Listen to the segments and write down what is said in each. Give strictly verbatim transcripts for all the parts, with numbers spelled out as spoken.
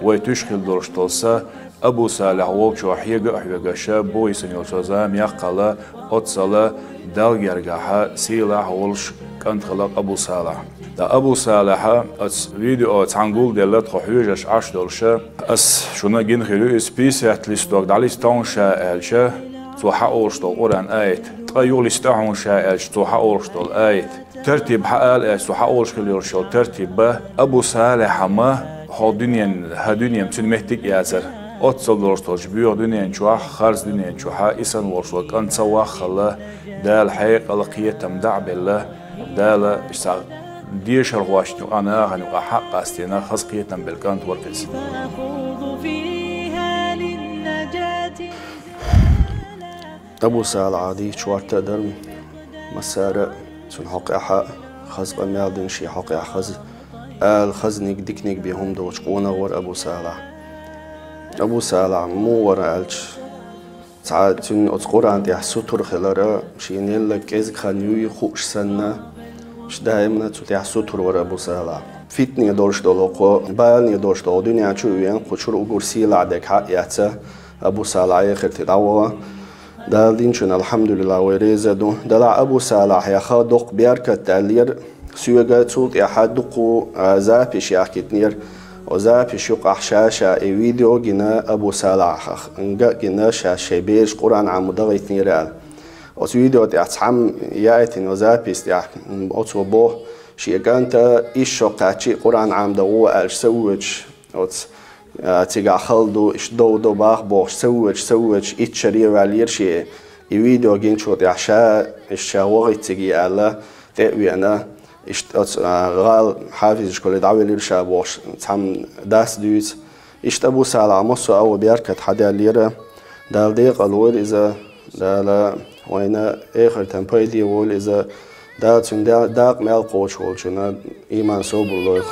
Вай туьш хилла долуш долу са Абу Салихь волчохь хьега а хьоьгуш, буйсанна йолчу зама яккхал, оццал Далла гергахь сийлахь а волуш кӀант хилла Абу Салихь. Ткъа Абу Салихьа оцу видео цхьаьна гулделла тхо хьоьжуш Ӏаш долуш, ас шуна гина хир ю иза, пятьдесят листок дӀалиста хьуна ша аьлча, цо хьаолуш долу Къуръан аят, ткъа юха листа хьуна ша аьлча, цо хьаолуш долу аят. Тартиб хьаала аьлча, цо хьаолуш хилла йолуш йолу тартиб бан, Абу Салихьа ма хӀокху дуьненан, хӀара дуьне цуьнан меттиг а яцара. Оццал долуш долчу боьха дуьнен чохь, харц дуьнен чохь, и санна волуш волу кӀант ца ваххалла, Дала хьекъал, кхетам дӀа а белла, Дала иштта дешархошна юкъа, нахана юкъа хьакъ къастийна, хаза кхетам белла кӀант вара иза. Абу Салихьа дийцича хӀорта а дара, массара а цуьнан хьокъехь хаза къамел дина, шен хьокъехь хаза ала, хазаниг, диканиг бен хӀума долчу къонах вара Абу Салихь. Абу Салихь муха вара аьлча, цхьа цуьнан оцу Къуръан тӀехь сутара хилар, шена елла кӀезиг хан юй хууш санна, ш даимна цу тӀехь сутара вара Абу Салихь. Фитне долуш долу кху, балане долуш долу дуьнен чу а веана, кху чуьра уггар сийлахь дерг хьаэца Абу Салихь эхарте дӀаваха. Дала динчунна, алхьамдулиллахь, вай реза ду. Делахь Абу Салихьех доккха беркат даьллера, соьга цул тӀаьхьа дуккха а запись яхкийтинера. Оцу запись юкъахь ша-ша и видео гина, Абу Салихьах а гина, ша шайн бераш Къуръан Ӏамма дахийтинера аьлла. Оцу видео тӀехь цхьамма яийтина, оцу запись тӀехь, м, оцо боху, шен кӀанта исс шо кхаьччи а Къуръан Ӏамма дан гӀо аьлча ца воьдуш, оцу, а, цигахь хала ду, иштта дов до бах бохуш, ца воьдуш, ца воьдуш, итт шаре а ваьллера шен. И видео гинчул тӀаьхьа ша, иштта ша вахийта цига аьлла, тӀе а веана, иштта оцу, а, гӀала хьафизашколе дӀавелира ша бохуш, цхьамма дас дуьйцу. Иштта Абу Салихьа массо а агӀо беркат хьадаьллера. Дала декъала войла иза, Дала вайна эхартан пайде войла иза, Дала цуьнан да-, дакъа мел кхочуш волчунна иман, собар лойла.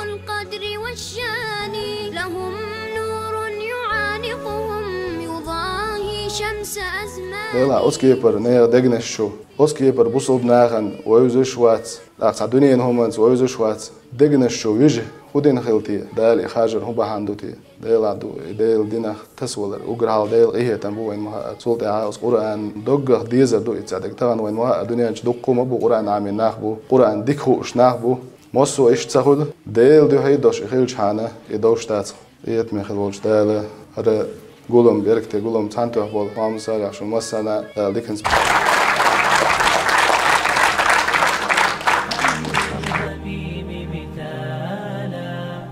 Делахь оцу кепара нехан дегнаш чу, оцу кепара бусалба нахана вевзаш вац, тӀаккха цхьа дуьненан хӀуманца вевзаш вац, дегнаш чу вижа хӀун дина хила те, Дала и харжар хӀун бахьана ду те? Делахь ду и Делан динах тасавалар. Уггар хьалха Делан къинхетам бу вайна ма хаъара. Цул тӀаьхьа оцу Къуръан доггах дезар ду и цхьа дерг. Тахана вайна ма хаъара, дуьнен чу дуккха а ма бу Къуръан Ӏамийна нах бу, Къуръан дика хууш нах бу. Массо а иштта ца хуьлу. Делан дуьхьа а долуш и хилчхьана, и долуш дац. Къинхетаме хила волчу Дала хӀара гулам, беркате гулам цхьаьнатоьхна болу Мухьаммад Салихь шун массарна а Дала диканца.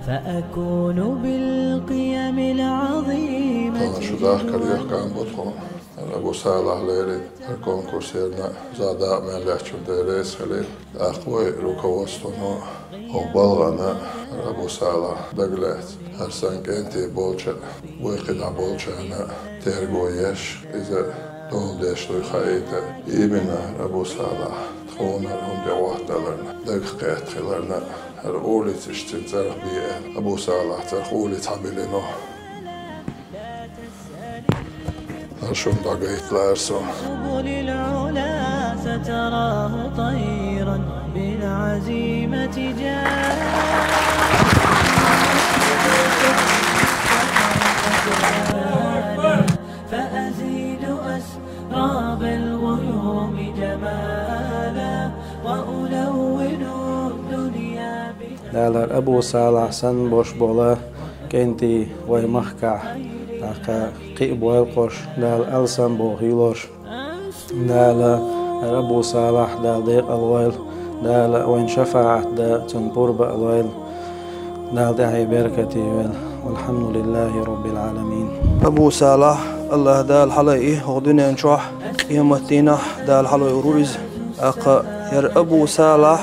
فأكون بالقيم العظيمة. Тахана шу дахкар йохкан бу тхуна. Абу Салихь леррина хӀара конкурс ярна, за дакъа мел лаьттачун Дела реза хуьлийла. ТӀаккха вай руководствоно хӀокху балхана хӀара Абу Салихь дагалаьцна, хӀара санна кӀентий болчу а, вай кхидӀа болчарна а терго еш, иза дола деш дуй хаийта. Именно хӀара Абу Салихь тхуна хӀума тӀе гӀоттадаларна, дагах кхетта хиларна, хӀара улица иштта цуьнан цӀарах бе аьлла, Абу Салихьан цӀарах улица хьабиллина. Ас шуна дӀагайта лаьара со. Дала Абу Салихь санна бош болу кӀентий вай махкахь, тӀаккха кхин а бойла кхуш, Дала алсам бохийла уьш. Дала Абу Салихь, Дала декъала войла, Дала вайна шафаӀат дан, цунна пурба а лойла, Дала тӀаьхье беркате йойла. Валхьамдулиллахи Роббил Ӏаламин. Абу Салихь, АллахӀ Дала хьалайъи хӀокху дуьнен чохь, къематдийнахь Дала хьалайъур ву иза. ТӀаккха хӀара Абу Салихь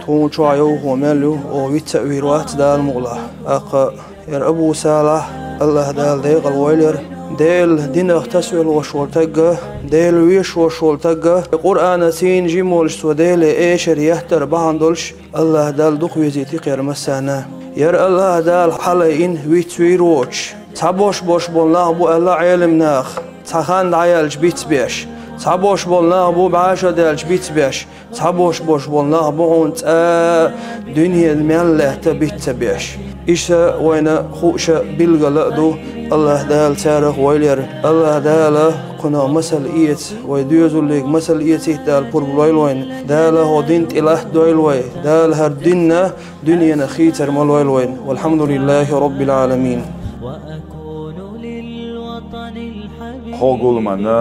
тхуна чохь йовхо мел ю, оха виц а вийр вац Дала мукъалахь. ТӀаккха хӀара Абу Салихь, АллахӀ Дала декъала войла хӀара, Делан динах тасавелла волуш волу таг а, Дела везаш волуш волу таг а, Къуръанан сийна жима волуш цо Деле эшар еттар бахьана долуш, АллахӀ Дала дукха везийти кхеран массарна. ХӀара АллахӀ Дала хьалайина виц вийр воцуш, цхьаболуш болуш болу нах бу аьлла Ӏеламнаха, цхьа хан дӀаяьлча биц беш. Цхьаболуш болу нах бу бӀаьша даьлча биц беш, цхьаболуш болуш болу нах бу хьуна цкъа дуьненан мел лаьтта биц ца беш. Иштта вайна хууша билгала а ду, АллахӀ Дала царах вайл яра. АллахӀ Дала кхунах масал эца, вай доьзаллига масал эцийта Дала пурба лойла вайна. Дала хӀокху дин тӀе латтадойла вай. Дала хӀара динна дуьненах хийцар ма лойла вайна. Валхьамдулиллахи Роббил Ӏаламин. Хьо гуламанна